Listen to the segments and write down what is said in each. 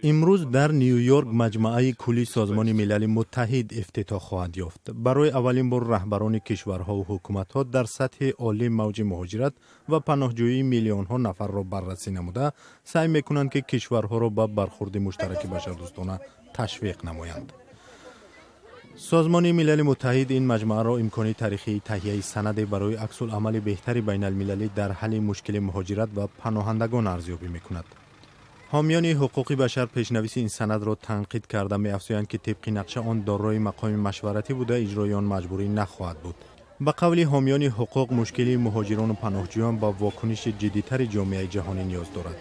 Имрӯз дар Ню-Йорк Маҷмааи кулли Созмони Милали Муттаҳид ифтитоҳ хоҳад ёфт. Барои аввалин бор раҳбарони кишварҳову ҳукуматҳо дар сатҳи олӣ мавҷи муҳоҷират ва паноҳҷӯии миллионҳо нафарро баррасӣ намуда, саъй мекунанд, ки кишварҳоро ба бархурди муштараки башардӯстона ташвиқ намоянд. Созмони Милали Муттаҳид ин маҷмааро имкони таърихии таҳияи санаде барои аксуламали беҳтари байналмилалӣ дар ҳалли мушкили муҳоҷират ва паноҳандагон арзёбӣ мекунад. Ҳомиёни ҳуқуқи башар пешнависи ин санадро танқид карда, меафзоянд, ки тибқи нақша он дорои мақоми машваратӣ буда, иҷрои он маҷбурӣ нахоҳад буд. Ба қавли ҳомиёни ҳуқуқ, мушкили муҳоҷирону паноҳҷӯён ба вокуниши ҷиддитари ҷомеаи ҷаҳонӣ ниёз дорад.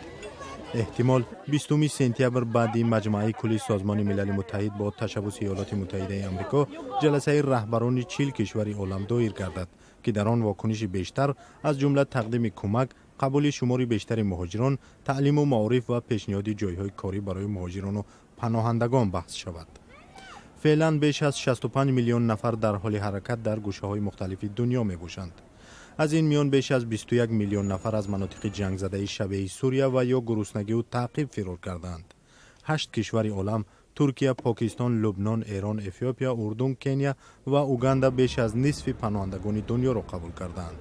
Эҳтимол, 20 сентябр баъди Маҷмааи кулли Созмони Милали Муттаҳид бо ташаббуси Иёлоти Муттаҳидаи Амрико ҷаласаи раҳбарони 40 кишвари олам доир гардад, ки дар он вокуниши бештар, аз ҷумла тақдими кӯмак, қабули шумори бештари муҳоҷирон, таълиму маориф ва пешниҳоди ҷойҳои корӣ барои муҳоҷирону паноҳандагон баҳс шавад. Феълан беш аз 65 миллион нафар дар ҳоли ҳаракат дар гӯшаҳои мухталифи дунё мебошанд. Аз ин миён беш аз 21 миллион нафар аз манотиқи ҷангзадаи шабеҳи Сурия ва ё гуруснагию таъқиб фирор кардаанд. Ҳашт кишвари олам: Туркия, Покистон, Лубнон, Эрон, Эфиопия, Урдун, Кения ва Уганда беш аз нисфи паноҳандагони дунёро қабул кардаанд.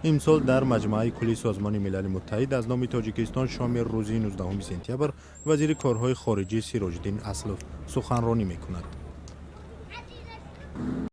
Имсол дар Маҷмааи кулли Созмони Милали Муттаҳид аз номи Тоҷикистон шоми рӯзи 19 сентябр вазири корҳои хориҷӣ Сироҷиддин Аслов суханронӣ мекунад.